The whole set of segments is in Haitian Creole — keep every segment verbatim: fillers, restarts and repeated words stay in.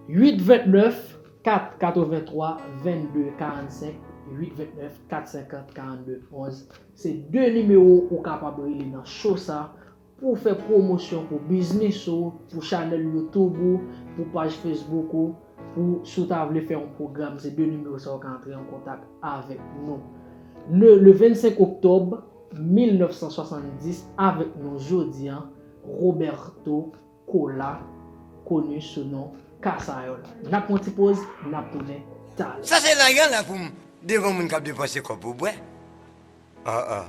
uit vennèf kat katrevenntwa vennde karannsenk, uit vennèf kat senkant karannde onz. Se de nimewo ou kapab rele nan show sa pou fè pwomosyon pou biznis ou, pou chanèl YouTube ou, pou paj Facebook ou, pou si w ta vle fè yon pwogram, se de nimewo sa ou ka antre an kontak avèk nou. Le, le vennsenk oktòb mil nèf san swasanndis, avèk nou jodi a, Roberto Cola, koni sou non Kasayòl. N ap pran ti poz, n ap tounen talè. Sa se lajan la pou m devan moun k ap depanse kòb pou bwè. Ah, ah.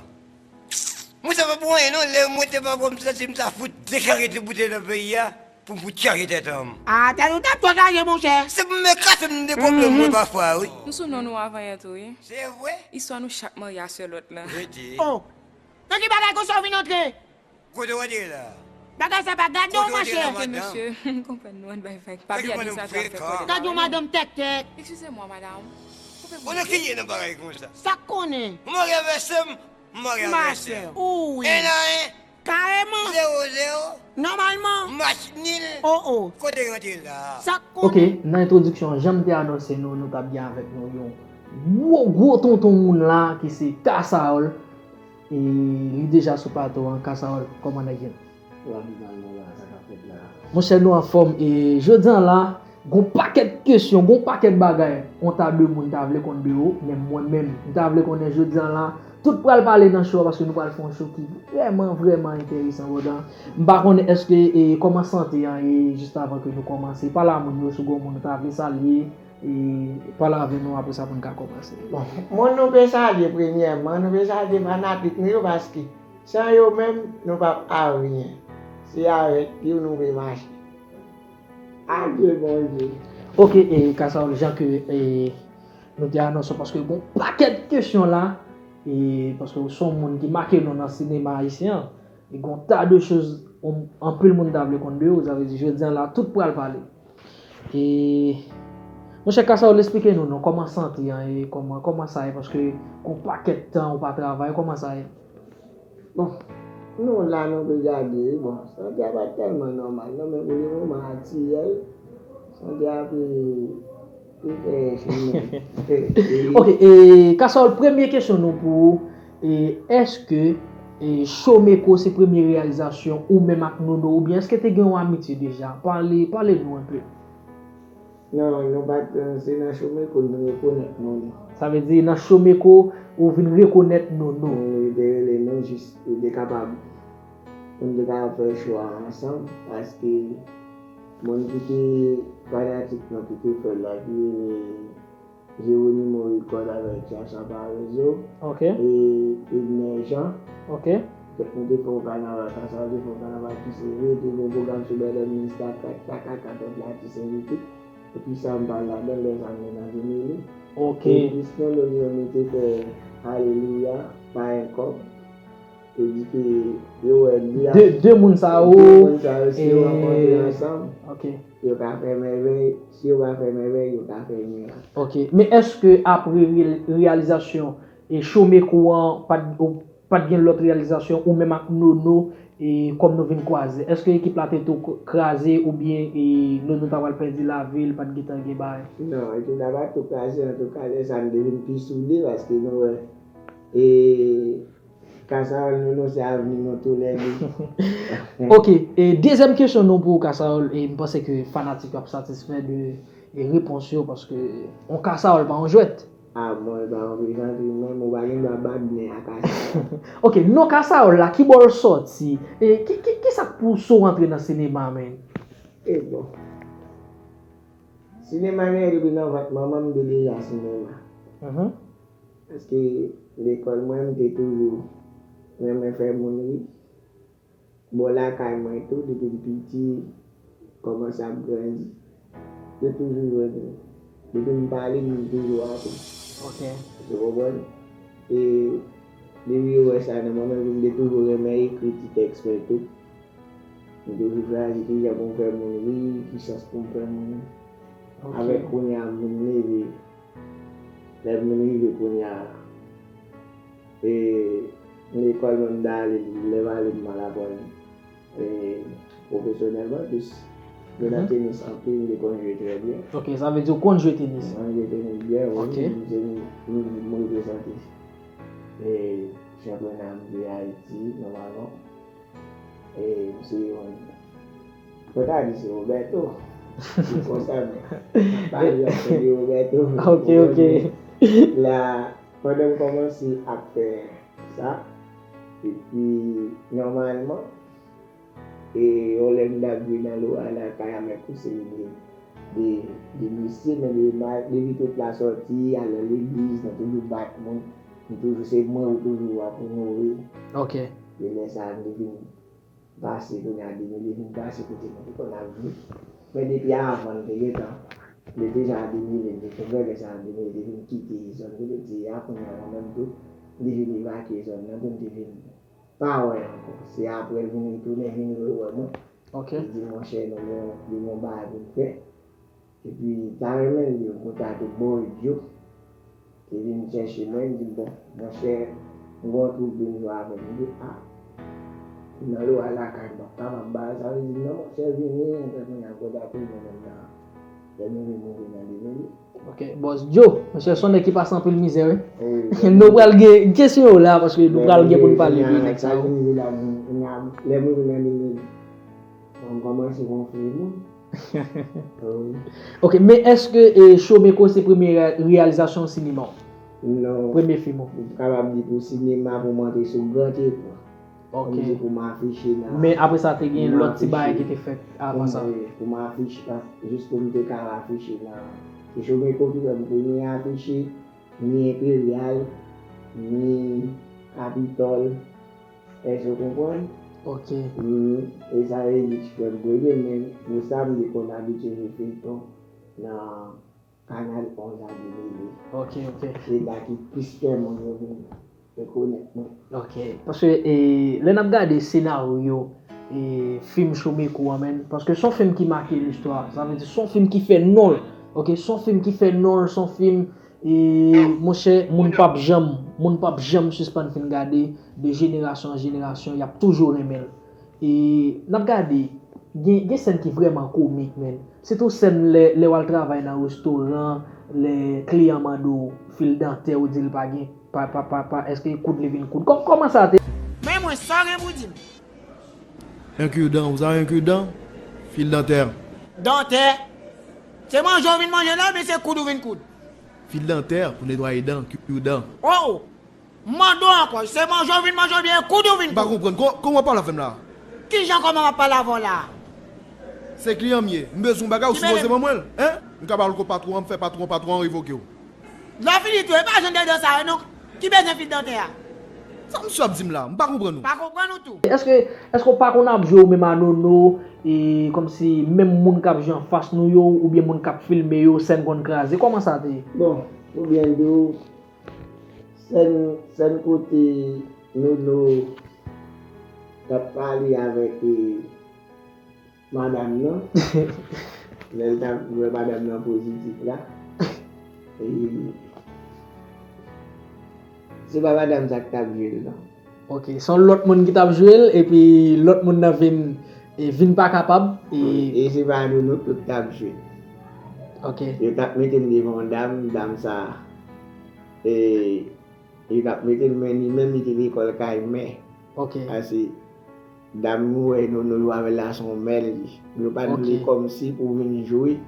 Mwen sa pa pou anyen non, lè mwen te pa bò, m santi m ta fout deklare tout boutèy nan peyi a pou m fout chaje tèt an m. Ah, tèt ou t ap twò chaje, monchè. Se pou m kase m de pwoblèm mwen pafwa, wi. Nou sou non nou avan yè tou, wi. Se vre? Istwa nou chak marye a sè lòt la. Rete. Oh! Nan ki bagay konsa w vin antre? Kote w antre la? Bagay sa pa gade w, machè. Kote w antre la, madanm? Mesye, m konprann nou, ann bay vag. Pa bliye adi sa ap fè kòlè. Gade yon madanm tèktèk. Eskize mwa, madanm. Ou nan kiye nan bagay konsa? Sa k konnen? Ou marye avè sè m, m marye avè sè m. Machè. Wi. En a en. Kareman. Zewo zewo. Nòmalman. Match nil. Oh, oh. Kote w antre la? Sa k konnen? Ok, nan entwodiksyon an, jan m te anonse nou, nou t ap gen avèk nou yon gwo, gwo tonton moun la, ki se Kasayòl. E li deja sou plato an, Kasayòl, kòman nèg yo? Lavi pa nou la, sa k ap fèt la? Monchè, nou anfòm. E jodi a la, gon pakèt kesyon, gon pakèt bagay, yon ta de moun ta vle konn de ou, men mwen menm, m ta vle konnen jodi a la, tout pral pale nan show a, paske nou pral fè yon show ki vrèman, vrèman enteresan, brother. M pa konnen èske, e, kòman sante an ye, jis avan ke nou kòmanse. Pale a moun yo, si w gon moun ou ta vle salye, e, pale avè nou, apre sa pou n ka kòmanse. Bon, moun nou vle salye premyèman, nou vle salye fanatik nou yo, paske san yo menm, nou p ap anyen. Se avèk yo nou vle mache. Adye Bondye. Ok, e, Kasayòl, jan ke, e, nou te anonse, paske gon pakèt kesyon la, e, paske w se yon moun ki make non nan sinema ayisyen an, e gon ta de choz, on, anpil moun ta vle konn de ou, sa vle di jodi a la, tout pral pale. E, monchè Kasayòl, esplike nou non, kòman sante an ye, kòman, kòman sa ye, paske gon pakèt tan ou pa travay, kòman sa ye? Bon, nou la, nou te gade, bon, sante a pa t tèlman nòmal non, men pou le moman aktyèl, sante a ap, ap fè chimen. Ok, e, Kasayòl, premye kesyon nou pou ou, e, èske, e, Showmeko se premye reyalizasyon ou menm ak Nono, oubyen èske te gen yon amitye deja? Pale, pale nou enpe. Non, nou pa t, se nan Showmeko nou rekonèt Nono. Sa vle di nan Showmeko ou vin rekonèt Nono. Nou te rele nou jis, nou te kapab, pou nou te kapab fè show a ansanm, paske moun ki te fanatik nou ki te fè l la, ki rele Geronimo Record avèk Chacha Parezo, ok, e Edner Jean. Ok. Fèt nou te fè yon kanaval, Kasayòl te fè yon kanaval ki serye, te gen pwogram sou Bèlè Minista, kat, kat, kat, kat, kat, la, ki serye tou. Epi sa m pa ladan, lè sa m gen nan vini li. Ok. E plis nou, nou, nou te fè Alelouya, pa en kòb. Yo di ke yo wè de, de moun sa yo, de moun sa yo, si yo rankontre ansanm, ok, yo ka fè mèvèy, si yo pa fè mèvèy, yo ka fè mirak. Ok. Men èske apre re-, reyalizasyon e Showmeko an, pa t, ou pa t gen lòt reyalizasyon ou menm ak Nono, e kòm nou vin kwaze? Èske ekip la te tou k-, kraze oubyen, e, Nono ta pral pèdi lavi l, pa t gentan gen bagay? Non, ekip la pa t tou kraze, antouka, lè sa a nou te vin pi soude, paske nou wè, e, Kasayòl, Nono, se avni nou toulède. Ok, e dezyèm kesyon nou pou ou, Kasayòl, e m panse ke fanatik yo ap satisfè de, e repons yo, paske on Kasayòl pa on jwèt. A bon, e pa yon plezantri menm, ou pa gen dwa bat men a Kasayòl. Ok, non Kasayòl la, ki bò l sòti? E ki, ki, ki sa k pouse w antre nan sinema, menm? E bon. Sinema genyen depi nan vant manman m, m te deja sinema. Mhm. Paske lekòl mwen, m te toujou renmen fè moun ri. Bò lakay mwen tou, depi m piti, kòmanse ap grandi, yo toujou jwenn mwen. Depi m pale, moun toujou atann. Ok. Ou konprann? E depi yo wè sa nan mwen menm, m te toujou renmen ekri ti tèks mwen tou. M toujou chwazi kijan pou m fè moun ri, ki sans pou m fè moun ri. Ok. Avèk kounye a, m vin leve. Lè m vin rive kounye a, e, lekòl mwen m t ale, m lè m ale m al aprann, e, pwofesyonèlman, plis Jwe nan tenis anpil, li konn jwe trè byen. Ok, sa vle di ou konn jwe tenis? Mwen jwe tenis byen, wi. Ok. M se m, m, m reprezante e chanpyona M V Ayiti, nòmalman. E m se yon, mwen ta di se Roberto. Ou konsa, men. Pa di Roberto. Ok, ok. La, pandan m kòmanse ap fè sa, epi nòmalman, e yon lè m t ap jwe nan Lora lakay avèk yon seri de, de, de mesye, men de, depi tout la sòti, al nan legliz, nou toujou bat moun, nou toujou se mwen ou toujou ap onore. Ok. E lè sa a, m te vin pase, kounye a, Demele vin pase kote mwen te konn ap jwe. Men depi avan, m te gentan, m te deja Demele, m te konn wè lè sa a, Demele te vin kite zòn kote m te ye a, kounye a, mwen menm tou, m te vin evakye zòn nan, pou m te vin pa wè l ankò. Se apre l vin retounen, vin rewè mwen. Ok. Li di, monchè, nou gen, nou gen yon bagay pou n fè. Epi, ta renmen l, li kontakte Boy Joe. Li vin chèche mwen, li di, bon, monchè, m gen yon twoup vin jwe avè m. M di, a, nan Lora lakay, m p ap kapab ba l. Sa vle di, non, monchè, vini, epi kounye a, kontakte mwen menm nan. Lè nou vin mouri nan Demele. Ok, Bòs Joe, monchè, se yon nèg ki pase anpil mizè, wi. Wi, nou pral gen kesyon yo la, paske nou pral gen pou n pale de nèg sa yo. Lè mwen vin nan Demele, m kòmanse gonfle moun. Wi. Ok, men èske e, Showmeko se premye re- reyalizasyon sinema w? Non. Premye fim ou? M kapab di pou sinema, pou m antre sou gran ekran. Ok. Pou m di pou m afiche nan. Men apre sa, te gen lòt ti bagay ki te fèt avan sa. Pou m, pou m afiche, pa- jis pou m te ka afiche nan. Se Showmeko ki fè m premye afiche, ni Enperyal, ni Kapitòl. Èske w konprann? Ok. Mm, e sa e li ki fè m premye, men pou sa, m te konn abitye jwe feyton nan Kanal onz a Demele. Ok, ok. Se la ki plis fè moun yo vin rekonèt mwen. Ok. Paske e, lè n ap gade senaryo e, fim Showmeko an, menn, paske se yon fim ki make listwa. Sa vle di, se yon fim ki fè non l. Ok, se yon fim ki fè non l, se yon fim e, monchè, moun p ap janm, moun p ap janm sispann fin gade, de jenerasyon an jenerasyon, y ap toujou renmen l. E n ap gade, gen, gen sèn ki vrèman komik, menn. Sitou sèn lè, lè w al travay nan restoran, lè kliyan mande w fil dantè, ou di l pa gen, pa, pa, pa, pa, èske koud li vin koud. Kò- kòman sa te? Men mwen, sa w gen pou di m? Un cure-dent, vous avez un cure-dent? Fil dantè. Dantè? Se manje w vin manje la, oubyen se koud ou vin koud? Fil dantè pou netwaye dan, cure-dent. Oh, oh. M mande w ankò, se manje w vin manje oubyen koud ou vin koud? M pa konprann. Kò- kòman w ap pale avè m la? Kijan kòman m ap pale avè w la? Se kliyan m ye. M bezwen yon bagay, ou sipoze ban mwen l. Hein? M ka ba l kot patwon an, m fè patwon, patwon an revoke w. Lè w fini tou, e pa jan de dan sa yo non. Ki bezwen fil dantè a? Sa misye ap di m la? M pa konprann ou. Pa konprann ou tou. Èske, èske w pa konn ap jwe ou menm a Nono, e, kòmsi menm moun k ap jwe anfas nou yo, oubyen moun k ap filme yo, sèn konn kraze? Kòman sa te ye? Bon, pou byen di w, sèn, sèn kote Nono t ap pale avèk, e, madanm nan. Lè l t ap wè madanm nan pozitif la. E, se pa madanm sa k t ap jwe l non. Ok, se yon lòt moun ki t ap jwe l, epi lòt moun nan vin, e, vin pa kapab. E, e se pa nou, nou tout t ap jwe. Ok. Yo t ap mete m devan yon dam, dam sa, e, yo t ap mete l, men li menm li te lekòl kay mè. Ok. Pase dam nou wè nou, nou jwe avè l la se yon mè li. Yo pa t vle kòmsi pou vin jwe,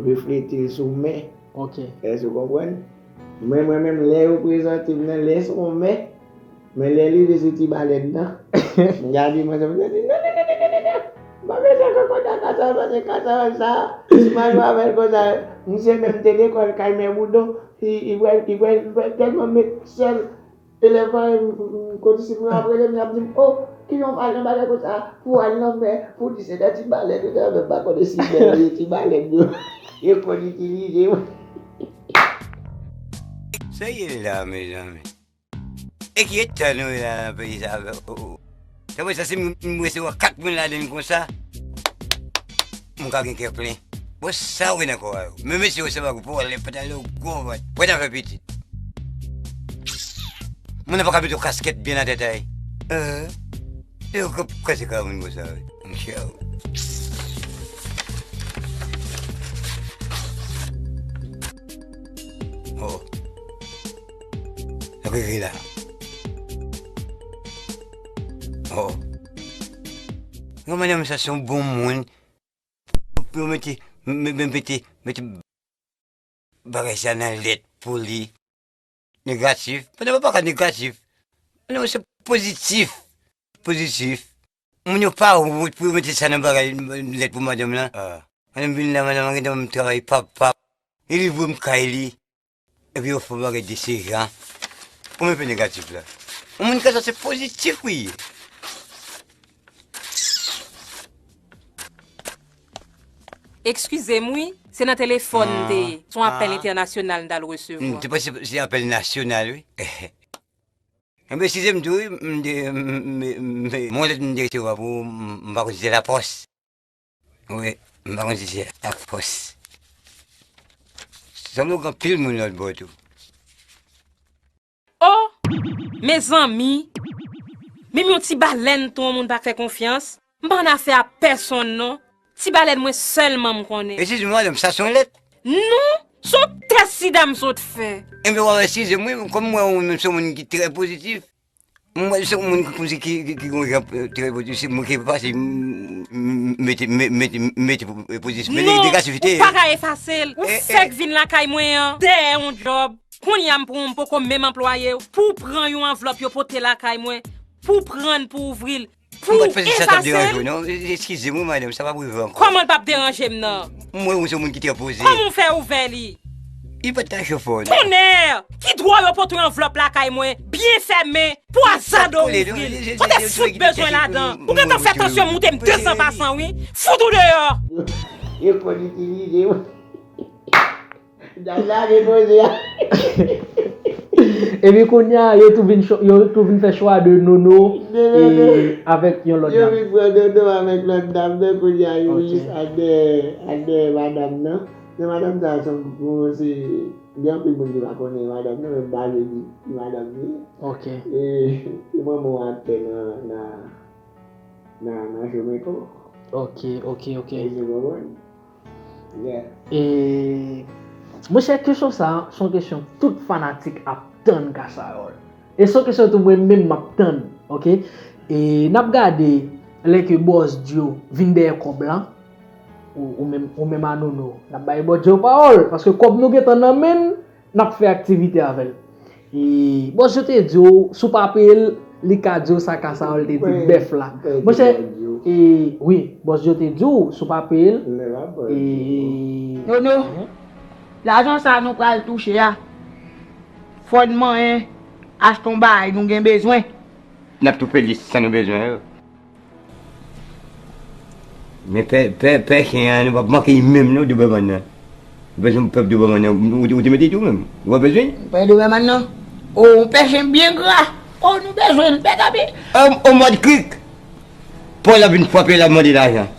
reflete l sou mè. Ok. Èske w konprann? Mwen, mwen menm, lè yo prezante m nan, lè se yon mè, men lè li rive sou ti balèn nan, m gade mwen, m di, non, non, non, non, non, non, non. M pa bezwen kokoda kasa, pase kasa sa, si m al jwe avè l konsa, misye menm te lekòl kay mè Boudon, li, li pral, li pral, li pral tèlman met sèl. Elèv an, m, m, m, kondisip mwen ap rele m, y ap di m, o, ki jan w pral nan bagay konsa, pou w al nan mè, pou w di se de ti balèn, ou te menm pa konnen si mè yo ye ti balèn yo, yo konn itilize w. Sa ye la, mezanmi? E ki eta nou ye la nan peyi sa avè, o, o. Tanpri, sa si m, m resevwa kat moun ladann konsa, m ka gen kè plen. Bon, sa w gen nan kò a yo? Men mesye yo se pa pou ale, pa t ale w gwo vant. Pwè ta fè pitit. Moun nan pa ka mete yon kaskèt byen nan tèt a li. Hein? E yo k ap kraze kay moun konsa, wi. Monchè. Oh. Sa k rive la? Oh. Yon madanm sa se yon bon moun. Pou yo mete, me- me- mete, mete bagay sa nan lèt pou li. Negatif. Pandan pa ka negatif. Pandan se pozitif. Pozitif. Moun yo pa wont pou yo mete sa nan bagay lèt pou madanm lan. Ah. Madanm vin la, madanm lan gentan ban m travay pap pap. Li livre m kay li. Epi yo fè bagay de se jan. Kòman pe negatif la? Yon moun konsa se pozitif wi. Eskize m wi, se nan telefòn m te ye. Se yon apèl entènasyonal m t al resevwa. M te panse se apèl nasyonal wi. Enben eskize m tou wi, m te, m, m, m, m, m, yon lèt m te resevwa pou ou, m, m pa konn si se lapòs. Wi, m pa konn si se lapòs. Sanble w gen anpil moun lòt bò tou. Oh! Mezanmi! Menm yon ti balèn tou yon moun pa k fè konfyans. M pa annafè a pèsonn non. Ti balèn mwen sèlman m konnen. Eskize m madanm, sa se yon lèt? Non, se yon tès sida m sot fè. Enben w ap eskize m wi, kòm m wè ou menm se yon moun ki trè pozitif. M wè se yon moun kòmsi ki, ki, ki gon jan trè pozitif, se moun ki pase mete, mete, mete pozitif, mete negativite. Non, ou pa ka efase l. Ou fèk vin lakay mwen an dèyè yon djòb. Kounye a m pran w, m poko menm anplwaye w. Pou w pran yon anvlòp yo pote lakay mwen, pou w pran l pou w ouvri l, pou w efase l. M pa t panse sa t ap deranje w non. Eskize m wi madanm, sa p ap rive ankò. Kòman l p ap deranje m nan? M wè ou se yon moun ki trè poze. Kòman w fè ouvè li? Li pa t ka cho fò non. Tonnè! Ki dwa yo pote yon anvlòp lakay mwen, byen fèmen, pou w azade w ouvri l? Kote fout bezwen ladan? Ou gentan fè tansyon moute m de san pa san wi. Fout ou deyò! Yo konn itilize w. Dam la gen koze a. Epi kounye a, yo tou vin, yo tou vin fè chwa de Nono avèk yon lòt dam. Yo vin pran Nono avèk lòt dam nan, kounye a, yo jis ak dèyè, ak dèyè madanm nan. Men madanm sa, se yon, se, gen anpil moun ki pa konnen madanm nan, men m pa vle di ki madanm li ye. Ok. E, e manman w atè nan, nan, nan, nan Jemeko. Ok, ok, ok. Èske w konprann? Yeah. E, monchè, kesyon sa, se yon kesyon tout fanatik ap tann Kasayòl. E se yon kesyon tou mwen menm m ap tann, ok? E n ap gade lè ke Bòs Dyo vin dèyè kòb la, ou, ou menm, ou menm a Nono, n ap bay Bòs Dyo pawòl, paske kòb nou gentan nan men n, n ap fè aktivite avè l. E, Bòs Dyo te di w, si w pa peye l, li ka di w sa Kasayòl te di bèf la. Monchè, e, wi, Bòs Dyo te di w, si w pa peye l, e. Nono, lajan sa nou pral touche a, fò n manyen achte yon bagay nou gen bezwen. N ap tou peye l san nou bezwen yo. Men pè, pè, pè chen an, nou p ap manke li menm non, Doberman nan. Ou bezwen pè Doberman nan, ou, ou te mete tou menm. Ou pa bezwen? Pè Doberman nan? O, yon pè chen byen gra. O, nou bezwen l, pè Gabe. O, o mòd krik. Pòl ap vin frape, l ap mande lajan.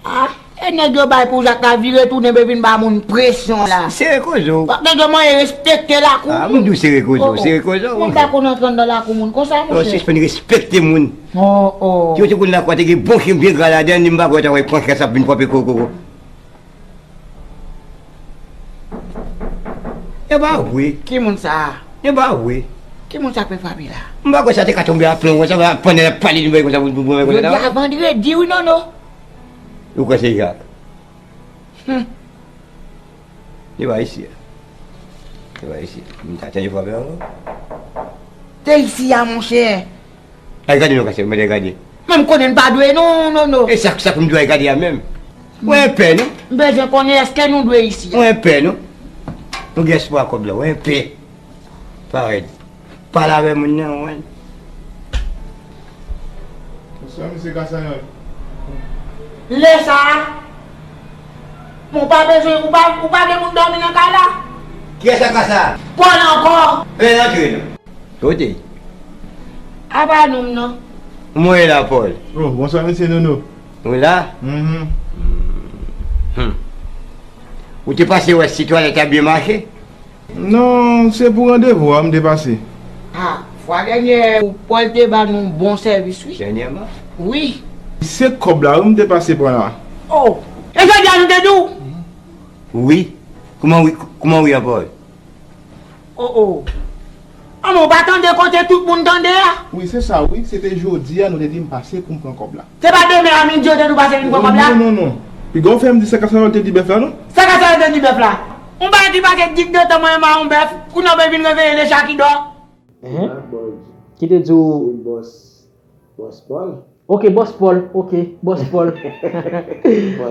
A, e nèg yo bay pou Jak la vire tounen, be vin ba moun presyon la. Sere koze w. W ap tande manyen respekte lakou moun. A, m di w sere koze w, sere koze w. Moun pa konn antre anndan lakou moun konsa, monchè. Sispann respekte moun. Oh, oh. Si yo te konn lakou a te gen bon chen byen gra ladan l, m pa kwè yo ta pran kès ap vin frape kokoko. E pa vre. Ki moun sa a? E pa vre. Ki moun sa k fè frape la? M pa kwè sa te ka tonbe aplon konsa, pandan l ap pale nou bay konsa pou, pou, pou, konsa. Jodi a vandredi wi Nono. Ou kwè se Jak? Hum. Li pa isi a. Li pa isi a. M ta tande frape ankò. Te isi a, monchè. Al gade non, Kasèl, mande gade. Men m konnen n pa dwe non, non, non. E sa, sa pou m dwe al gade a menm? Ou enpè, non? M bezwen konnen èske nou dwe isi a. Ou enpè, non? Ou gen espwa kòb la, ou enpè. Parèt. Pale avè moun nan, ou wè. Bonswa, mesye Kasayòl. Lè sa a, men w pa bezwen, ou pa, ou pa gen moun dòmi nan kay la? Kiyès sa ka sa? Pòl ankò. Men antre non. Kote? Apa non m nan. Mwen la, Pòl. Oh, bonswa, mesye Nono. Ou la? Mhm. Hmm. Ou te pase wè si twalèt la byen mache? Non, se pou randevou a m te pase. A, fwa dènyè, Pòl te ban nou bon sèvis, wi. Dènyèman? Wi. Se kòb la, wi, m te pase pran la. O! E jodi a nou te di w? Wi. Kouman wi, kouman wi a Pòl? Oh, oh. Anmwe, ou pa tande kote tout moun tande a? Wi, se sa wi. Se te jodi a nou te di m pase pou m pran kòb la. Se pa demen a midi yo te di w pase vin pran kòb la? Non, non, non. Piga w fè m di sa Kasayòl te di bèf la, non? Sa Kasayòl te di bèf la? Yon bagay ki pase dik de tan mwen menm a yon bèf, kounye a w vin reveye Lecha ki dò. Hein? Ki te di w? Bòs Pòl. Ok, Bòs Pòl, ok, Bòs Pòl.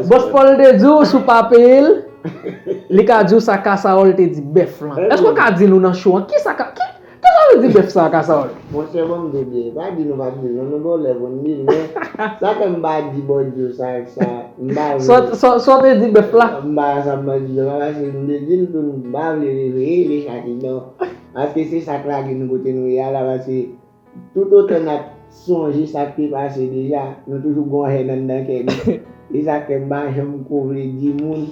Bòs Pòl te di w si w pa peye l, li ka di w sa Kasayòl te di bèf lan. Èske w ka di nou nan show an, kisa ka, ki, kisa w te di bèf sa Kasayòl? Monchè, ban m di w byen, pa di nou pa t di l non, nou gen yon lè pou n di l, men sa fè m pa di Bòdyo sa, sa, m pa vle. Sa, sa, sa w te di bèf la? M pa sa m pa di l, paske m te di l tou, m pa vle reveye Lecha ki dò. Paske se sa k lage nou kote nou ye a la, paske Toutotan n ap sonje sa k te pase deja, nou toujou gon hèn anndan kè nou. E sa k fè m pa janm ko vle di moun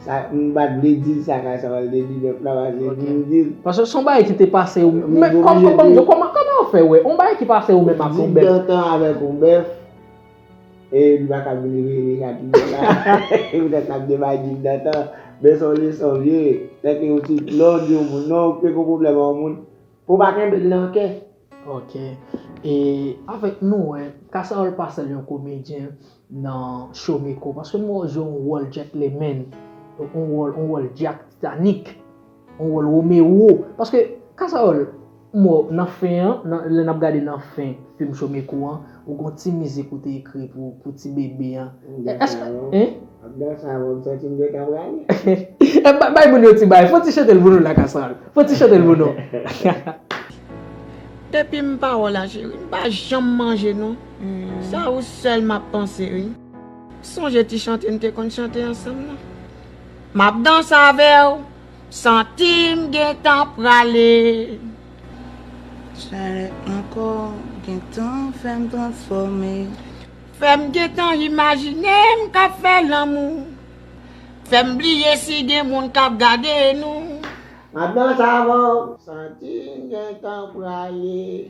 sa, m pa t vle di l sa Kasayòl te di pèp la, paske pou m di l. Paske se yon bagay ki te pase ou menm. Men kòman, kòman, kòman w fè wè yon bagay ki pase ou menm ak yon bèf? Dik dantan avèk yon bèf, e li pa ka vin reveye Lecha ki dò la. Ou tèt ap debay dik dantan. Men se yon leson vye. Tèt yon ti lòd yon moun. Non, ou te gon pwoblèm ak yon moun. Pou w pa kenbe l nan kè. Ok. E avèk nou wè, Kasayòl pa sèl yon komedyen nan Showmeko, paske m wè w jwe yon wòl gentleman, yon wòl, yon wòl Jack Titanic, yon wòl Romeo. Paske Kasayòl, m wè w nan fen an, nan, lè n ap gade nan fen fim Showmeko an, ou gon ti mizik ou te ekri pou, pou ti bebe an. Èske, hein? Ap danse avè w, m santi m gentan prale. Bay, bay moun yo ti bagay. Fò ti chante l pou nou la, Kasayòl. Fò ti chante l pou nou. Depi m pa wè w la, cheri, m pa janm manje, non. Se a ou sèl m ap panse, wi. M sonje ti chante n te konn chante ansanm, non. M ap danse avè w, santi m gentan prale. Chalè ankò gentan fè m transfòme. Fè m gentan imajine m k ap fè lanmou. Fè m bliye si gen moun k ap gade nou. M ap danse avè w, santi m gentan prale.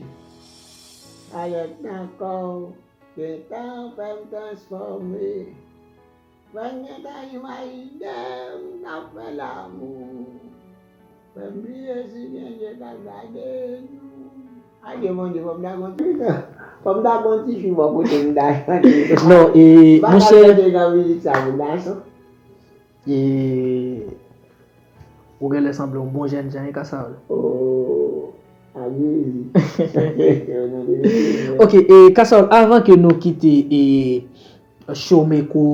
Alèt nan kò w gentan fè m transfòme. Fè m gentan imajine m k ap fè lanmou. Fè m bliye si gen je k ap gade nou. Adye Bondye, fò m ta gon ti fi, fò m ta gon ti fi bò kote m ta chante. Non, e, monchè. M pa ka chante jan mizik sa pou gason. E, ou genlè sanble yon bon jènjan, wi, Kasayòl. Oh, adye Jezi. Ok, e, Kasayòl, avan ke nou kite, e, Showmeko,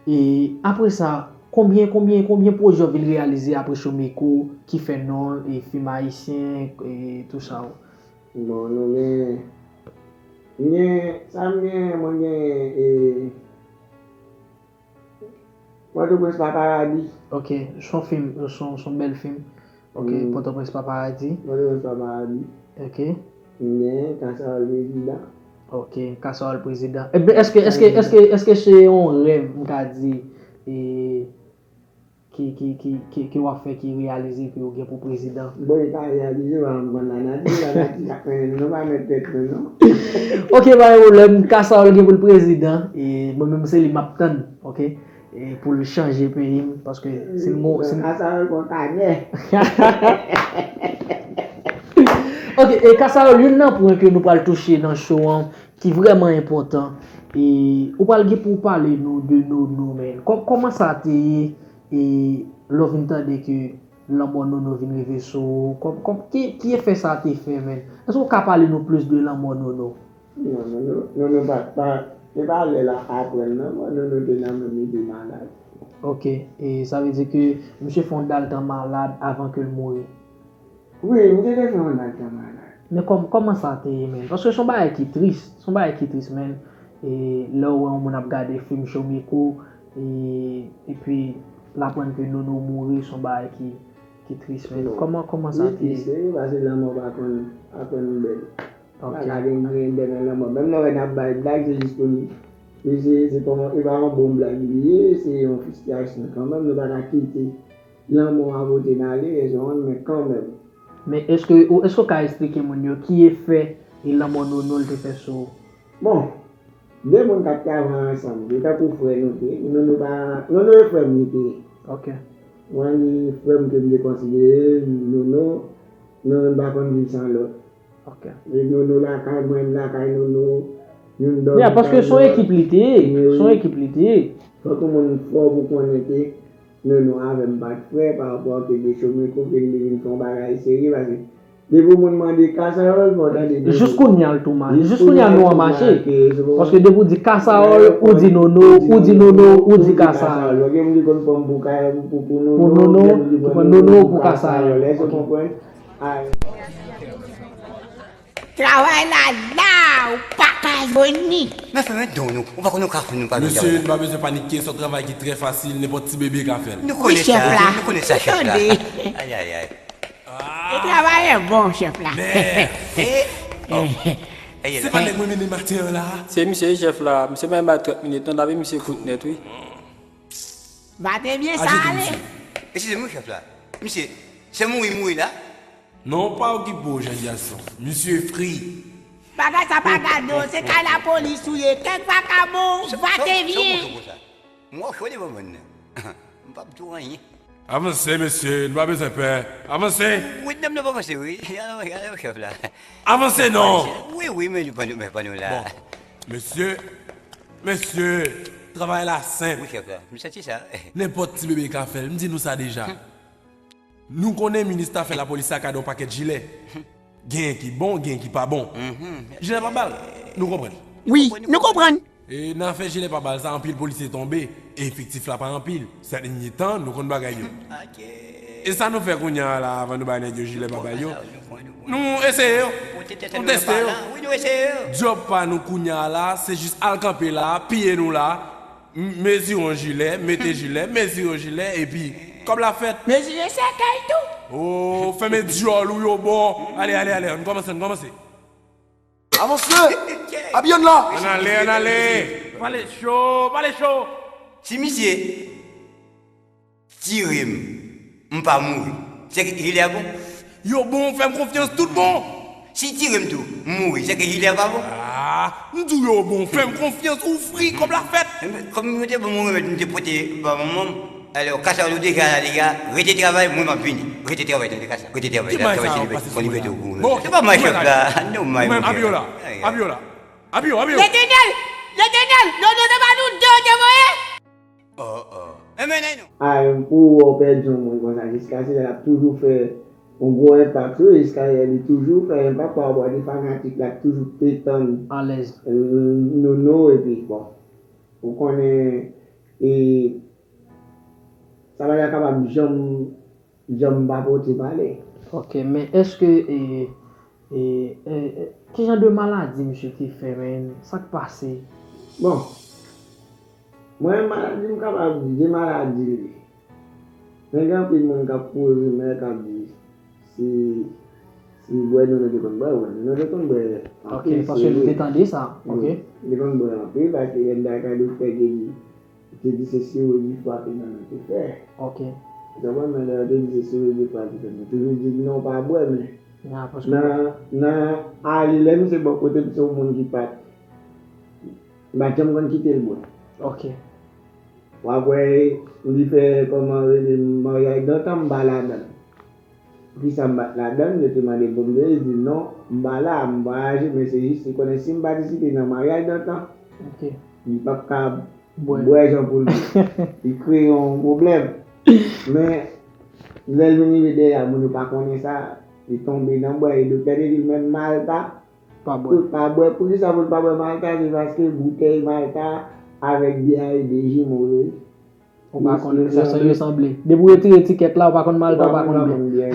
e apre sa, konbyen, konbyen, konbyen pwojè w vin reyalize apre Showmeko ki fè non l, e fim ayisyen, e tou sa w? Bon, nou gen, m gen, sa m gen, mwen gen, e, Pòtoprens pa paradi. Ok, s on fim, s on, s on bèl fim. Ok, Pòtoprens pa paradi. Pòtoprens pa paradi. Ok. M gen Kasayòl prezidan. Ok, Kasayòl prezidan. Ebyen, èske, èske, èske, èske se yon rèv, m ka di, e, ki, ki, ki, ki, ki w ap fè, ki reyalize ke w gen pou prezidan? Bon, li pa reyalize, pa m konn lanati, lanati k ap mennen nou, nou pa mèt tèt nou, non. Ok, pa gen pwoblèm, Kasayòl gen pou l prezidan, e mwen menm se li m ap tann, ok? E pou l chanje peyi m, paske si l mo, si l. Kasayòl gon kanè. Ok, e Kasayòl, youn nan pwen ke nou pral touche nan show an, ki vrèman enpòtan, e ou pral gen pou w pale nou de Nono, man. Kò-, kòman sa te ye, e lè w vin tande ke lanmò Nono vin rive sou ou? Kòm, kòm, ki, ki efè sa te fè, man? Èske w ka pale nou plis de lanmò Nono? Non, non, non, non, non, pa, pa, se pa lè l ap aprann non, mwen, non, nou te nan menm, li te malad. Ok, e sa vle di ke misye fè yon dal tan malad avan ke l mouri? Wi, misye te fè yon dal tan malad. Men kòm, kòman sa te ye, menm? Paske se yon bagay ki tris, se yon bagay ki tris, menm. E lè w wè yon moun ap gade fim Showmeko, e, epi l aprann ke Nono mouri, se yon bagay ki, ki tris, menm. Kòman, kòman sa te ye? Li tris, wi, paske lanmò pa konn aprann bèl. Pa ka gen griyen dèyè nan lanmò. Menm lè w wè n ap bay blag, se jis pou n. Li se, se kòman, e pa yon bon blag li ye, se yon fristrasyon kanmenm, nou pa ka kite lanmò a pote n ale, èske w konprann, men kanmenm. Men èske, ou, èske w ka eksplike moun yo ki efè e lanmò Nono l te fè sou ou? Bon, de moun k ap travay ansanm, se tankou frè nou te ye, Nono pa, Nono e frè m li te ye. Ok. Mwen, li frè m ke m te konsidere, Nono, Nou menm pa konn viv san lòt. Ok. E Nono lakay mwen, m lakay Nono. Youn dòmi. Ya, paske se yon ekip li te ye. Se yon ekip li te ye. Fòk yon moun fò pou konnen ke Nono avè m pa t frè pa rapò ke de chome kote m te vin fè yon bagay serye paske depi yon moun mande kasayòl fò w tande de Jis kounye a l tou mal. Jis kounye a nou an mache. Paske depi w di kasayòl, ou di Nono, ou di Nono, ou di kasayòl. Gen moun ki konn pran m pou kay pou pou Pou Nono, gen moun ki ki pran Nono pou kasayòl. Èske w konprann? Travay la la, ou pa ka jwenn li. Men fè men don nou, ou pa konn nou ka fè nou pa Mesye, nou pa bezwen panike, se yon travay ki trè fasil, nenpòt ti bebe ka fè l. Nou konnen sa, Chèf la. Nou konnen sa chèf la. Tande. Ay ay ay. E travay bon, chèf la. Men, e, oh. Ey, Se pa nèg mwen mennen maten an la. Se misye chèf la, misye pa bay trant minit non, n ap misye kout nèt wi. Batevye Aje sa di ale. Misye. Eskize m wi chèf la. Misye, se mouri mouri la. Non, pa okipe w jèn gason. Misye fri. Bagay sa pa gade w, se kay lapolis ou ye. Kèk vakabon, Sa- sa- Batevye. Sa w konsa. Mwen w chode bon moun nan. M p ap di w anyen. Avanse mesye, nou pa bezwen pè. Avanse. Wi, nonm nan pa panse wi. Alò, alò, chèf la. Avanse non. Wi, wi, men nou pa nou, men pa nou la. Bon. Mesye, mesye, travay la senp. Wi, chèf la. M santi sa. Nenpòt ti bebe ka fè l, m di nou sa deja. Nou konnen minis afè lapolis la ka gen yon pakèt jilè. Genyen ki bon, genyen ki pa bon. Jilè pa bal, nou konprann. Wi, nou konprann. E nan afè jilè pa bal sa, anpil polisye tonbe, e efektif la pa anpil. Sèten tan, nou konn bagay yo. E sa nou fè kounye a la, avan nou bay nèg yo jilè pa bal yo? Nou eseye yo. Nou teste yo. Wi, nou eseye yo. Djòb pa nou kounye a la, se jis al kanpe la, piye nou la, m- mezire yon jilè, mete jilè, mezire yon jilè, epi kòb la fèt. Mezire sèkèy tou. Oh, fèmen dyòl ou yo bon. Ale, ale, ale, ann kòmanse, ann kòmanse. Avanse! Abiyon la! Ann ale, ann ale. Pale cho, pale cho. Si misye tire m, m pa mouri. Se ke jilè a bon? Yo bon, fè m konfyans, tout bon. Si tire m tou, m mouri. Se ke jilè a pa bon? Ah, m di w yo bon, fè m konfyans, ou fri, kòb la fèt. Kòm mwen te bon, mwen te pote ba manman m. Alò, kasa ou deja la deja, rete travay, mwen m ap vini. Rete travay, tande kasa. Rete travay. Ki bagay sa ap pase sou mwen la? Bon, Se pa may chèf la. Non, may Mwen, Abiola, Abiola, Abio, Abio. Letènèl, Letènèl, non, non, non, pa nou de te voye. Oh, oh. Enmen, non. A, pou w pèdi yon moun konsa, jiskaske l ap toujou fè yon gwo enpak sou yo, jiskaske li toujou fè enpak pa rapò a de fanatik l ap toujou te tann Alèz. Nono, epi bon, ou konnen, e, sa pa ta kapab janm, janm pa pote pale. Ok, men èske e, e, e, e, ki jan de maladi misye te fè, men sa k pase? Bon, mwen maladi m kapab di, de maladi li ye. Men gen anpil moun k ap koze, men k ap di, si, si bwè nou, nou te konn bwè, wè, nou te konn bwè. Ok, paske nou te tande sa. Ok. Li konn bwè anpil, paske lè m ta ka doktè te di, te di se siro di fwa ke nou te fè. Ok. Ou konprann, men lè yo te di se siro di fwa ki fè, mwen toujou di non, pa bwè, men Ya, paske nan, nan ale lè misye bò kote m, se yon moun ki pa t, m pa t janm konn kite l bwè. Ok. W ap wè li fè kòman rele maryaj dantan m pa ladan l. Poukisa m pa t ladan l, yo te mande l pou m te, li di non, m pa la, m vwayaje, men se jis li konnen si m patisipe nan maryaj dantan, Ok. li p ap ka Bwè. Bwè jan pou l bwè. Li kreye yon pwoblèm. Men, lè l vin rive dèyè a, moun yo pa konnen sa, li tonbe nan bwè, e doktè te di l menm Malta, Pa bwè. pa bwè. Poukisa pou l pa bwè Malta? Se paske boutèy Malta avèk byè a e de jimo yo ye. Ou pa konn sa sa yo sanble. Depi w retire etikèt la, ou pa konn Malta, ou pa konn byen.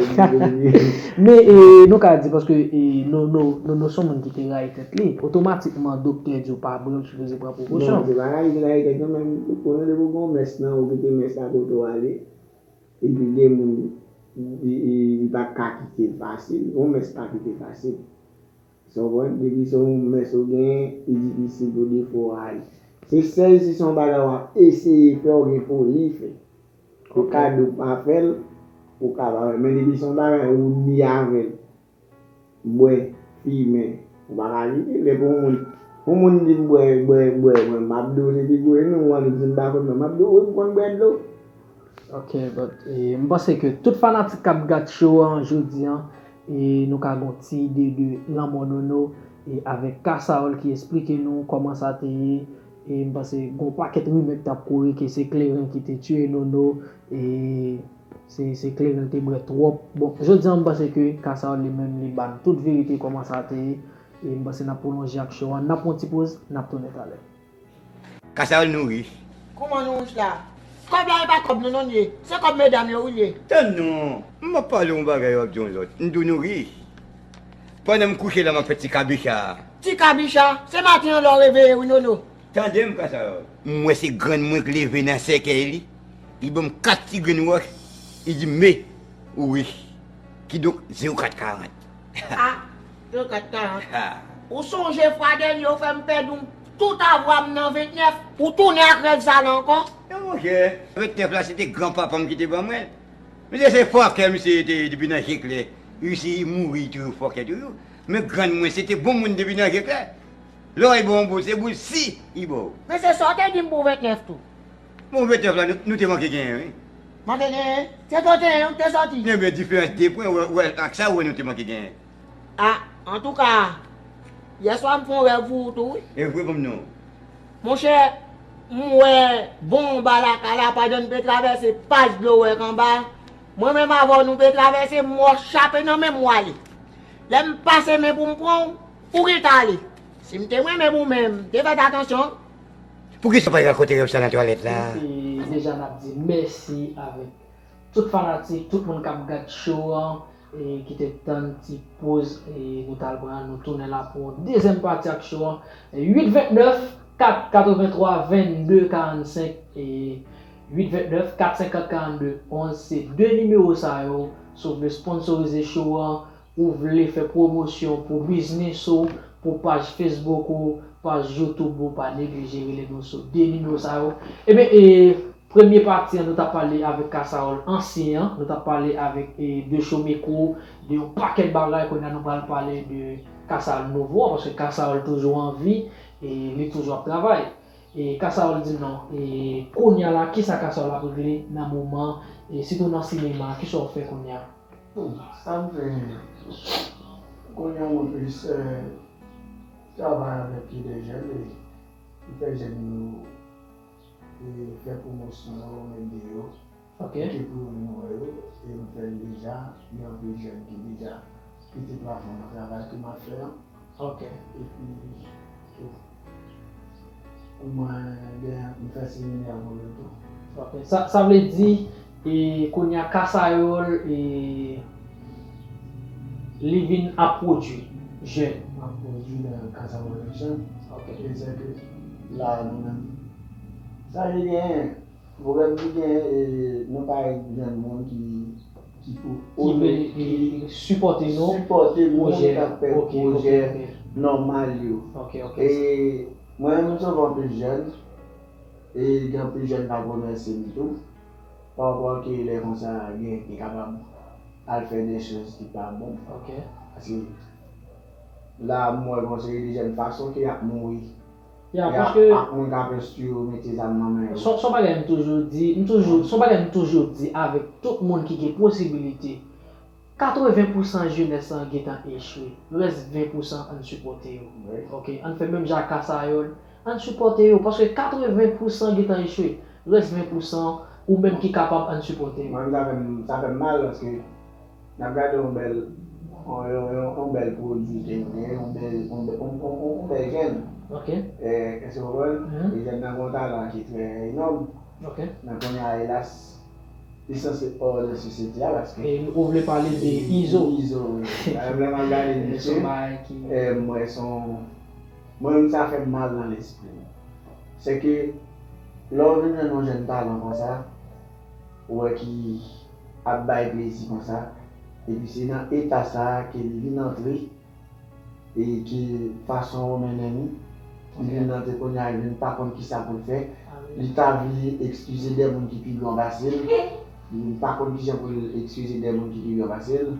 Men e, nou ka di, paske e, nou, nou, nou, nou se yon moun ki te rayi tèt li, otomatikman doktè di w pa bwè, ou sipoze pran prekosyon. Non, se pa rayi, se rayi tèt non, men ou konnen depi w gen yon mès nan ou, kite mès la kote w ale, epi gen moun, li, li, li pa ka kite l fasil, yon mès pa kite fasil. Sa w konprann? Depi se yon mès ou genyen, li difisil pou defwa w ale. Se sèl si se yon bagay w ap eseye fè, ou gen foli fè. Ou ka di w pa fè l, ou ka pa fè l. Men depi se yon bagay ou ni avè l, bwè, fimen, ou pa ka kite l. Depi yon moun, yon moun di m bwè, bwè, bwè, bwè, m ap di w se pi gwo ennmi w, ou annik di m pa konn bwè, m ap di w wi m konn bwè dlo. Ok, but e, m panse ke tout fanatik k ap gad show an jodi an, E nou ka gen yon ti ide de lanmò Nono, e avèk Kasawòl ki esplike nou kòman sa te ye. E m panse gen yon pakèt rimè ki t ap kouri ke se kleren ki te tiye Nono, e se, se kleren te bwè twòp. Bon, jodi a m panse ke Kasawòl li menm li ba n tout verite kòman sa te ye. E m panse n ap pwolonje ak show an. N ap pran yon ti poz, n ap tounen talè. Kasawòl, nou rich. Kòman nou rich la? Kòb la e pa kòb nou non l ye. Se kòb medam yo wi l ye. Tann non. M ap pale yon bagay w ap di yon lòt. M di w nou rich. Pandan m kouche la m ap fè ti kabicha. Ti kabicha? Se maten an lè w reveye wi Nono. Tande m Kasawòl. M wè se grann mwen k leve nan sèkèy li. Li ban m kat ti grenn wòch. Li di m, Me, ou rich. Kidonk, zewo kat karant. A, zewo kat karant. Ou sonje fwa dènye ou fè m pèdi tout avwa m nan ventnèf, ou tounen ak rèv sa la ankò? Non monchè, ventnèf la se te granpapa m ki te ban mwen l. Misye se fòkè misye ye te ye depi nan je klè. Risi mouri toujou fòkè toujou. Men grann mwen se te bon moun depi nan je klè. Lè w ba yon boul se boul si li ba w. Men se sa w te di m pou ventnèf tou. Bon ventnèf la nou te manke genyen wi. Manke genyen? Se sa w te ye ou te sòti? Ebyen diferans de pwen ou wè ak sa ou wè nou te manke genyen. A, antouka, yèswa m fè yon rèv pou ou tou wi. E vre ban m non. Monchè, m wè bon anba lakay la pandan n te travèse paj dlo wèk anba. Mwen menm avè w nou te travèse, m wè w chape nan men m w ale. Lè m pase men pou m pran w, ou gentan ale. Si m te renmen pou w menm, m te fè t atansyon. Poukisa w pa t rakonte rèv sa nan twalèt la? Deja n ap di mèsi avèk tout fanatik, tout moun k ap gad show an, e ki te tann ti poz e nou t al pran an, nou tounen la pou yon dezyèm pati ak show an. Uit vennèf, kat katrevenntwa, vennde karannsenk e uit vennèf, kat senkant, karannde onz, se de nimewo sa yo. Si w vle sponsorize show an, ou vle fè pwomosyon pou biznis ou, pou paj Facebook ou, paj YouTube ou, pa neglije rele nou sou de nimewo sa yo. Ebyen, e, premye pati an, nou t ap pale avèk Kasawòl ansyen an, nou t ap pale avèk, e, de Showmekro, de yon pakèt bagay, kounye a nou pral pale de Kasawòl nouvo an, paske Kasawòl toujou an vi, e, li toujou ap travay. E, Kasawòl di m non, e, kounye a la, kisa Kasawòl ap regle nan moman, e, sitou nan sinema, kisa w fè kounye a? Bon, sa m fè, kounye a mwen plis travay avèk de jèn e m fè jèn yo e fè pwomosyon yo, m ede yo, Ok. Ki pou yo vin wè yo, e m fè l deja, gen anpil jèn ki deja kite plafon nan travay ke m ap fè an. Ok. Epi, tou. Mwen gen, m fè seminè pou yo tou. Ok. Sa, sa vle di, e, kounye a Kasawòl, e, li vin ap pwodui jèn. Ap pwodui nan Kasawòl Action. Ok. E se ke la a nou menm. Sa vle di, Pwoblèm ki genyen, e, nou pa jwenn moun ki, ki pou, ki vle, e, sipòte nou, sipòte moun k ap fè pwojè nòmal yo. E mwen menm, m sove anpil jèn, e gen anpil jèn k ap remèsye m tou, pa rapò ke lè konsa gen, gen kapab al fè de choz ki pa bon. Paske la, m wè gon seri de jèn fason ke y ap mouri. Ya, paske. Ak moun k ap enstwi yo mete zam nan men yo. Se yon bagay m toujou di, m toujou, se yon bagay m toujou di avèk tout moun ki gen posibilite. Katreven pousan jenès lan gentan echwe. Rès ven pousan ann sipòte yo. Ok, ann fè menm jan ak Kasawòl, ann sipòte yo, paske katreven pousan gentan echwe. Rès ven pousan, ou menm ki kapab ann sipòte yo. Mwen menm sa fè m, sa fè m mal paske n ap gade yon bèl, yon, yon, yon, yon bèl pwodui ke nou genyen, yon bèl, yon bèl, yon, yon, yon, yon bèl jèn. Ok. Èske w konprann? Mhm. E jèn nan gen yon talan ki trè enòm. Ok. Men kounye a, elas, li sanse hors de société a paske. E ou vle pale de Izo. Izo, wi. Lè m ap gade misye, m wè se yon, mwen menm sa fè m mal nan lespri m. Se ke lè w vin jwenn yon jèn talan konsa, ou wè ki ap bay plezi konsa, epi se nan eta sa a ke li vin antre, e ke fason yo mennen li, li vin antre kounye a, li vin pa konn kisa pou l fè, li ta vle ekskize de moun ki pi gran pase l, li vin pa konn kijan pou l ekskize de moun ki pi gran pase l,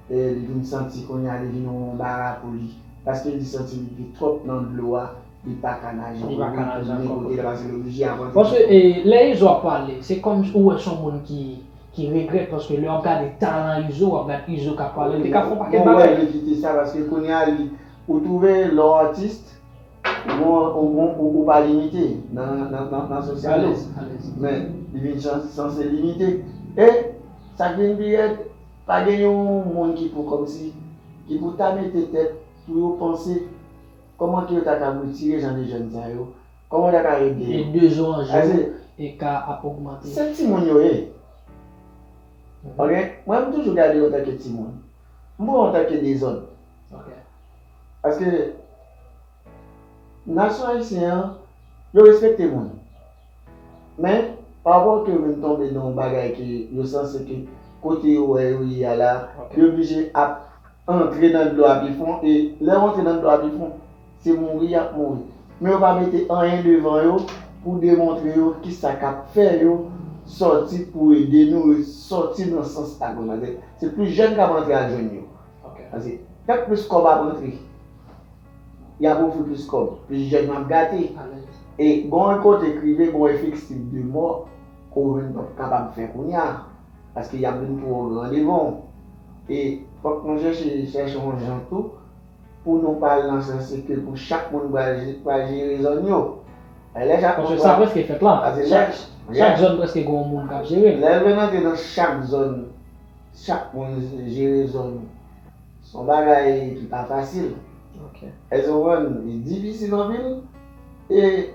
e li vin santi kounye a li vin yon anbara pou li, paske li santi li gen twòp nan dlo a, li pa ka naje pou li tounen kote l, paske l oblije abandone. Paske, e, lè Izo ap pale, se kòm ou wè se yon moun ki, ki regrèt, paske lè w ap gade talan Izo, w ap gade Izo k ap pale, l te ka fè yon pakèt bagay. Mwen wè li kite sa, paske kounye a, li, ou twouve lè w atis, ou, ou, ou, ou, ou pa limite nan, nan, nan, nan sosyal ou. Alèz, alèz. Men, li vin chan- sanse limite. E, sa k vin pi rèd, pa gen yon moun ki pou kòmsi, ki pou ta mete tèt pou yo panse kòman ke yo ta ka retire jan de jèn sa yo, kòman yo ta ka ede yo. E de zo an zo, e ka ap ogmante. Se timoun yo ye. Ok? Mwen, m toujou gade yo antanke timoun. M pran yo antanke dezòd. Ok. Paske nasyon ayisyen an, yo respekte moun. Men, pa rapò ke yo vin tonbe nan yon bagay ke yo sanse ke kote yo wè yo ye a la, yo oblije ap antre nan dlo a pi fon, e lè yo antre nan dlo a pi fon, se mouri y ap mouri. Men yo pa mete anyen devan yo pou demontre yo kisa k ap fè yo sòti pou ede nou sòti nan sans sa. Kounye a, se plis jèn k ap antre al jwenn yo. Ok. Paske tank plis kòb ap antre, y ap ofri plis kòb, plis jèn ap gate. Alèz. E gon yon kote k rive, gon efektif de mò ke w menm p ap kapab fè kounye a. Paske y ap vin twò gran devan w. E fòk nou chèche, chèche yon jan tou pou nou pa al nan sans ke pou chak moun pral je- pral jere zòn yo. E lè chak moun Paske sa pral- prèske fèt la. Paske Chak, lè- chak zòn prèske gen yon moun k ap jere l. Lè l vin antre nan chak zòn, chak moun jere zòn, se yon bagay ki pa fasil. Ok. Èske w konprann? Li difisil anpil. E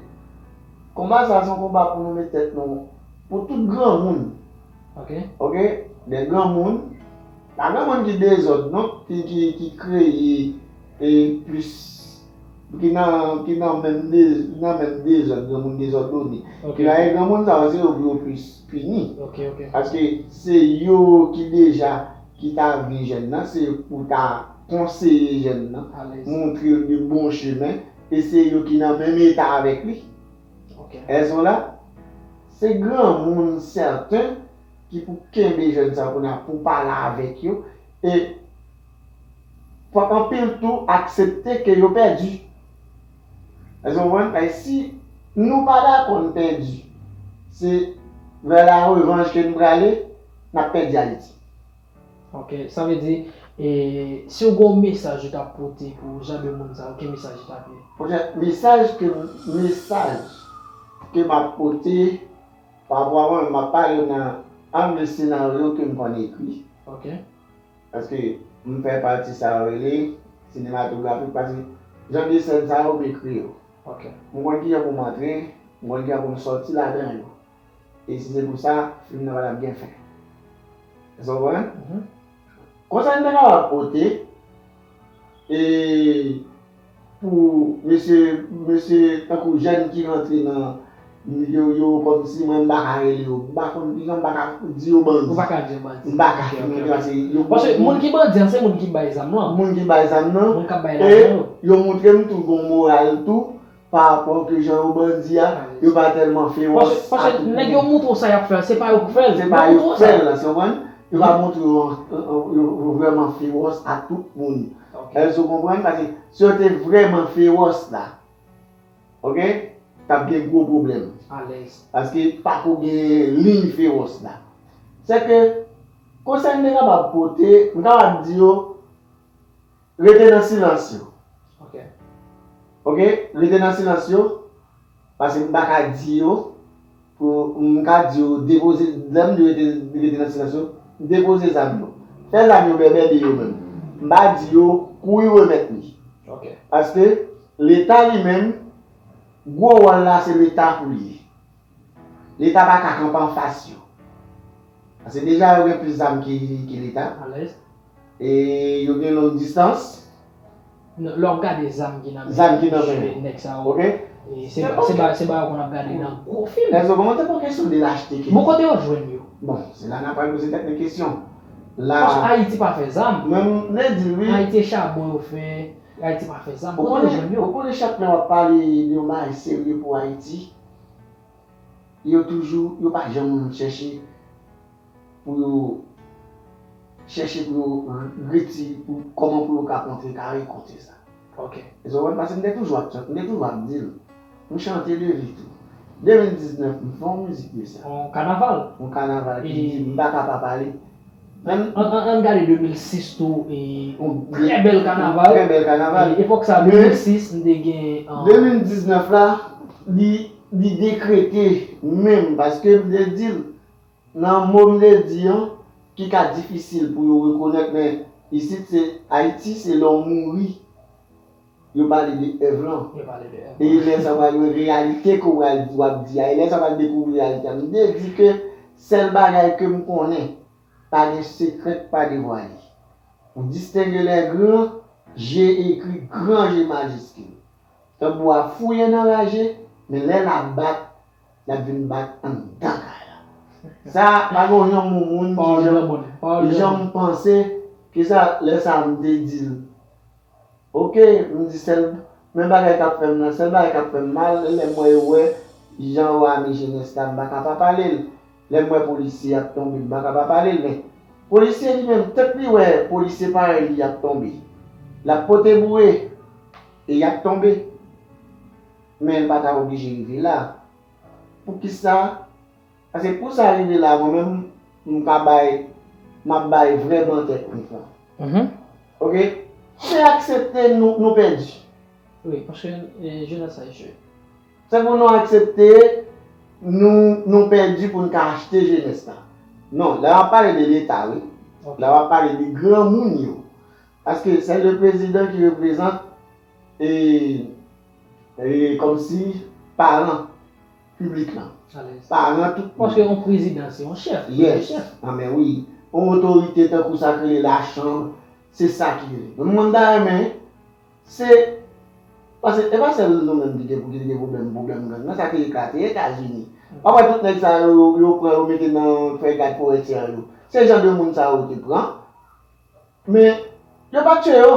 konba sa a se yon konba pou nou met tèt nou, pou tout granmoun. Ok. Ok? De granmoun, pa granmoun ki dezòd non, ki, ki, ki kreye e plis, ki nan, ki nan menm de, nan menm dezòd, granmoun dezòdone. Ok, Ki ok. Granmoun sa yo, se yo pou yo plis pini. Ok, ok. Paske se yo ki deja, ki ta vin jèn nan, se yo pou ta konseye jèn nan, Alèz. Montre l de bon chemen, e se yo ki nan menm eta avèk li. Ok. Èske w la? Se granmoun sèten ki pou kenbe jèn sa yo kounye a, pou pale avèk yo, e fòk anpil tou aksepte ke yo pèdi. Èske w konprann? Paske si nou pa dakò n pèdi, se vè la revanj ke n prale, n ap pèdi Ayiti. Ok, sa vle di, e, si w gen yon mesaj ou t ap pote pou jan de moun sa yo, ki mesaj li t ap ye? Poutèt mesaj ke, mesaj ke m ap pote, pa rapò a mwen, m ap pale nan angle senaryo ke m konn ekri. Ok. Paske m fè pati sa yo rele sinematografik, paske jan de sèn sa yo, m ekri yo. Ok. M konn kijan pou m antre, m konn kijan pou m sòti ladan yo. E si se pou sa, fim nan pa t ap gen fen. Èske w konprann? Mhm. Konsèy m te kapab pote, e pou mesye, mesye tankou jèn ki rantre nan, yo, yo kòmsi mwen m pa ka rele yo, m pa konn kijan, m pa ka di yo bandi. Ou pa ka di yo bandi. M pa ka Ok, ok, ok. Paske yo Paske moun ki bandi an, se moun ki bay zam lan. Moun ki bay zam nan. Moun k ap bay lajan yo. E yo montre m tou gon moral tou, pa rapò ke jan yo bandi a, yo pa tèlman fewòs. Paske, paske nèg yo montre w sa y ap fè, se pa yo k fè l. Se pa yo k fè l, se konprann? Yo pa montre yo, yo, yo vrèman fewòs ak tout moun. Ok. Èske w konprann? Paske si yo te vrèman fewòs la, ok, t ap gen gwo pwoblèm. Alèz. Paske pa ko gen liy fewòs la. Se ke, konsèy m te kapab pote, m kapab di yo, rete nan silans yo. Ok. Ok, rete nan silans yo, paske m pa ka di yo, pou m ka di yo depoze, lè m di yo rete, rete nan silans yo, depoze zam yo. Fè zam yo bèbè de yo menm. M pa di yo kouri remèt li. Ok. Paske Leta li menm, gwo wòl la se Leta pou li ye. Leta pa ka kanpe anfas yo. Paske deja yo gen plis zam ki, ki Leta. Alèz. E yo gen long distans. Non, lè w ap gade zam ki nan men Zam ki nan men. Nèg sa yo. Ok. E se Se ba, se ok. Ba, se ba yo konn ap gade nan gwo fim. Èske w konprann? Se pa kesyon de lachte ke Bon, kote yo jwenn yo? Bon, se la n ap pral poze tèt nou kesyon. La Paske Ayiti pa fè zam. Mwen, m vle di wi. Ayiti e chabon yo fè. Ayiti pa fè zam. Ou Kote yo konnen, jwenn yo? Ou konnen chak lè w ap pale de yon bagay serye pou Ayiti, yo toujou, yo pa janm chèche pou yo, chèche pou yo reti, pou kòman pou yo ka kontrekare kontye sa. Ok. Èske w konprann? Paske m te toujou ap, m te toujou ap di l, m chante de li tou. De mil diznèf, m fè yon mizik de sa. Yon kanaval. Yon kanaval ki di, m pa ka pa pale. Menm An, an, ann gade de mil sis tou, e, yon trè bèl kanaval. Trè bèl kanaval. E, epòk sa, de mil sis, m te gen. De mil diznèf la, li, li dekrete menm, paske m te di l, nan mo m te di an, ki ka difisil pou yo rekonèt, men isit se Ayiti, se lè w mouri, yo pale de èv lan. Yo pale de èv lan. E lè sa w pral wè reyalite ke w pral di, w ap di a, e lè sa w pral dekouvri reyalite a. M te di ke sèl bagay ke m konnen, pa gen sekrè k pa devwale. Pou distenge lè gran, je ekri, gran je majiskil. Tanbou a fouye nan raje, men lè l ap bat, l ap vin bat anndan kay la. Sa, pa gen yon moun ki janm, ki janm panse ke sa, lè sa a m te di l. Oke, m di sèl, men bagay k ap fè m nan, sèl bagay k ap fè m mal, lè m wè yo wè jan yo ame jenès la, m pa ka pa pale l. Lè m wè polisye ap tonbe, m pa ka pa pale l, men polisye li menm, tèt li wè polisye parèy li ap tonbe. L ap pote boure, e y ap tonbe. Men l pa ta oblije rive la. Poukisa? Paske pou sa rive la, mwen menm, m ka bay, m ap bay vrèman tèt mwen fwa. Oke? Se aksepte nou, nou pèdi. Wi, paske jenès sa echwe. Se pou nou aksepte nou, nou pèdi pou n ka achte jenès la. Non, la w ap pale de Leta, wi. La w ap pale de granmoun yo. Paske se le prezidan ki reprezant e, e kòmsi paran piblik lan. Paran tout moun. Paske yon prezidan se yon chèf. Yes. An men wi. Yon otorite tankou sa k rele lachanm, se sa ki rele. Mwen m ta renmen Se, paske e pa sèl nou menm ki te, ki te gen pwoblèm, pwoblèm gang nan, sa te eklate Etazini. W ap wè tout nèg sa yo, yo pran yo mete nan frigad forestyè yo. Se jan de moun sa yo te pran. Men, yo pa tchwe yo.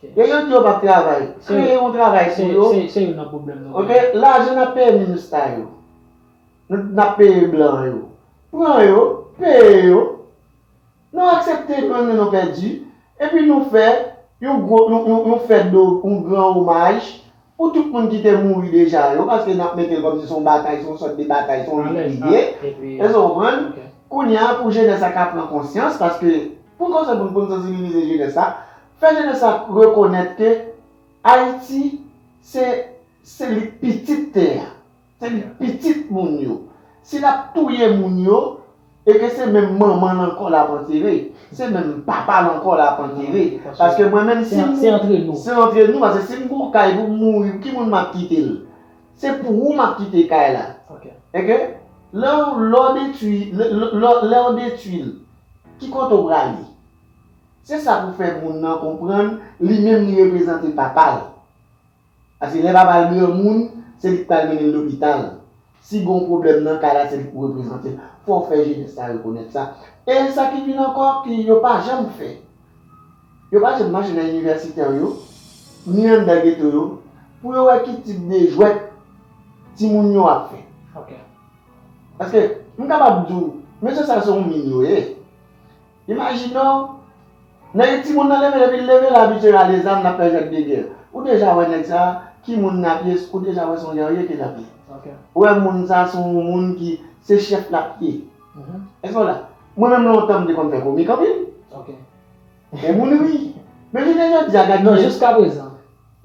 Yo, yo di yo p ap travay. Kreye yon travay pou yo. Se youn nan pwoblèm nou. Oke, lajan n ap peye minis sa yo. N ap peye blan yo. Pran yo, peye yo. Nou aksepte nou, nou pèdi, epi nou fè yon gwo, yon, yon, yon fèt de, yon gran omaj pou tout moun ki te mouri deja yo, paske n ap mete l kòmsi se yon batay, se yon sòt de batay, se yon lit li ye. Èske w konprann? Kounye a, pou jenès la ka pran konsyans, paske pou n konsyans, pou n, pou n sansibilize jenès la, fè jenès la rekonèt ke Ayiti, se, se li k pitit tè a. Se li k pitit moun yo. Si n ap touye moun yo, e ke se menm manman l ankò l ap antere, se menm papa l ankò l ap antere. Paske mwen menm si m, se antre nou, paske si m gon kay pou m mouri, pou ki moun m ap kite l? Se pou ou m ap kite kay la. Oke? Lè w, lè w detwi, lè, lè, lè, lè w detwi l, ki kote w prale? Se sa pou fè moun nan konprann, li menm li reprezante papa l. Paske lè papa l granmoun, se li k pral mennen l lopital. Si gon pwoblèm nan kay la, se li k pou reprezante l. Fò w fè jenès la rekonèt sa. E sa ki vin ankò, ki yo pa janm fè. Yo pa janm mache nan inivèsite yo, ni anndan geto yo, pou yo wè ki tip de jwèt timoun yo ap fè. Paske, m kapab di w, mesye sa se yon min yo ye. Imajine w, nèg timoun nan leve, depi l leve l abitye rale zam, l ap fè jwèt de gè. Ou deja wè nèg sa, ki moun n ap ye, ou deja wè se yon gè ke l ap ye. Ou wè moun sa se yon moun ki, se chèf l ap ye. Èske w la? Mwen menm lontan m te konn fè komik anpil. Fè moun ri. Men jounen jodi a, gade. Non, jiskaprezan.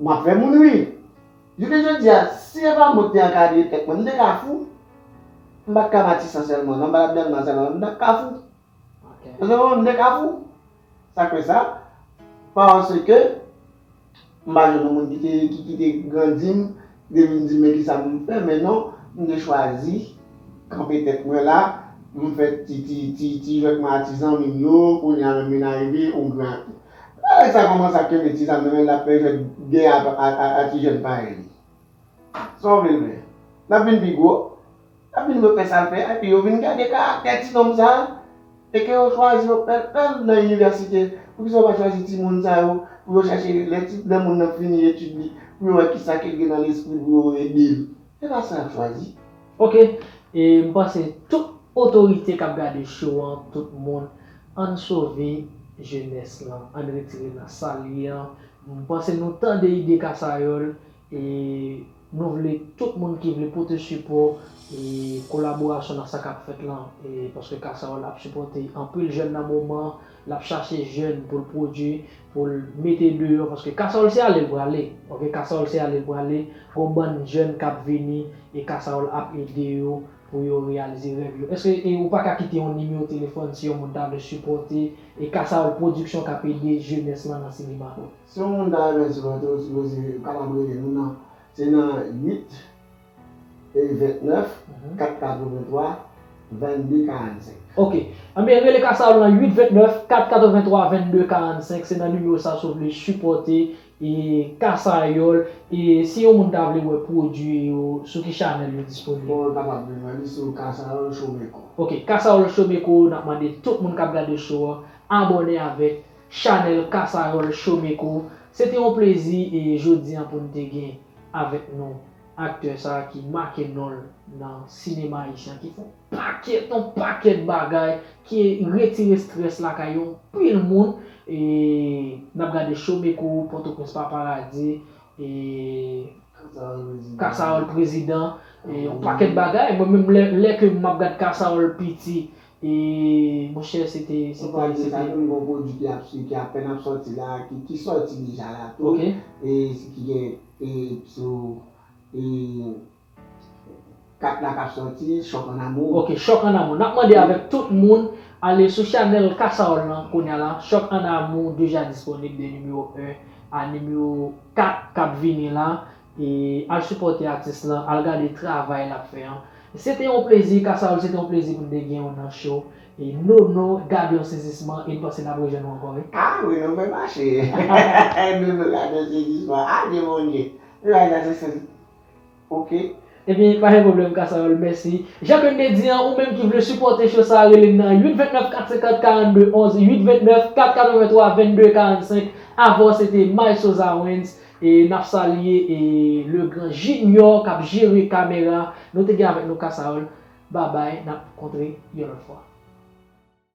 M ap fè moun ri. Jounen jodi a, si se pa mwen ki te ankadre tèt mwen, m te ka fou. M pa t ka Matisan sèlman, non, m pa t ap Dèlma sèlman, m t ap ka fou. Paske mwen menm m te ka fou. Sa k fè sa? Paske m pa jwenn yon moun ki te, ki, ki te grandi m, ki te vin di m men kisa m fè, men non, m te chwazi kanpe tèt mwen la, m fè ti, ti, ti, ti jwèt mwen a ti zanmi m yo, kounye a menm vin arive yon gran aktè. Lè nèg sa kòmanse ap kenbe ti zam nan men l, l ap fè jwèt gè a, a, a, a ti jèn parèy li. Sa w vle l fè? L ap vin pi gwo. L ap vin refè sa l fè a, epi yo vin gade karaktè ti nonm sa a, e ke yo chwazi yo pèl pèl nan inivèsite. Poukisa yo pa chwazi timoun sa yo, pou yo chache, lè ti, lè moun nan fini etid li, pou yo wè kisa ke l gen nan lespri l, pou yo ede l? Se pa sa y ap chwazi. Oke, e m panse tout otorite k ap gade show an, tout moun, ann sove jenès lan, ann retire nan sa l ye an. M panse nou tande ide Kasayòl, e Nou vle tout moun ki vle pote sipò e kolaborasyon nan sa k ap fèt lan, e paske Kasawòl ap sipòte anpil jèn nan moman, l ap chache jèn pou l pwodui, pou l mete deyò, paske Kasawòl se ale l prale, oke, Kasawòl se ale l prale, gon bann jèn k ap vini, e Kasawòl ap ede yo pou yo reyalize rèv yo. Èske, e, ou pa ka kite yon nimewo telefòn si yon moun ta vle sipòte, e Kasawòl Pwodiksyon k ap ede jenès lan nan sinema? Si yon moun ta renmen sipòte, ou sipoze kapab rele nou nan, se nan uit e vennèf, kat katrevenntwa, vennde karannsenk. Ok. Anben, rele Kasawòl nan uit vennèf, kat katrevenntwa, vennde karannsenk. Se nan nimewo sa si w vle sipòte, e, Kasawòl. E si yon moun ta vle wè pwodui yo, sou ki chanèl yo disponib? Bon, ou kapab vin wè li sou Kasawòl Showmeko. Ok, Kasawòl Showmeko, n ap mande tout moun k ap gade show an, abòne avèk chanèl Kasawòl Showmeko. Se te yon plezi, e, jodi an pou n te gen avèk nou aktè sa a ki make non l nan sinema ayisyen, ki fè yon pakèt, yon pakèt bagay, ki retire estrès lakay yon pil moun. E n ap gade Showmeko, Pòtoprens Paparazzi, e Kasawòl Prezidan, e yon pakèt bagay. Mwen menm, lè, lè ke m ap gad Kasawòl piti, e monchè, se te, se te, se te. Gon pwodui ki ap, ki apèn ap sòti la, ki, ki sòti deja la tou. Ok. E ki gen, e sou, e kat la k ap sòti, Chòk an Amou. Ok, Chòk an Amou. N ap mande avèk tout moun, ale sou chanèl Kasawòl lan kounye a la. Chòk an Amou deja disponib de nimewo en a nimewo kat k ap vini la. E al sipòte atis lan, al gade travay l ap fè an. Se te yon plezi, Kasawòl, se te yon plezi pou n te gen w nan show. E Nono, gade yon sezisman, e n panse n ap rejwenn ou ankò, wi. Ah wi, nou fè mache. Nono, gade yon sezisman. Adye Bondye. Li bay sa se sezi. Ok. Ebyen, pa gen pwoblèm, Kasawòl, mèsi. Jan ke n te di an, ou menm ki vle sipòte show sa a, rele m nan uit vennèf, kat senkant, karannde onz, uit vennèf, kat katrevenntwa, vennde karannsenk. Avè w, se te Maestro Zawens. E n ap salye, e, le grand Junior k ap jere kamera. Nou te gen avèk nou Kasawòl. Babay, n ap kontre yon lòt fwa.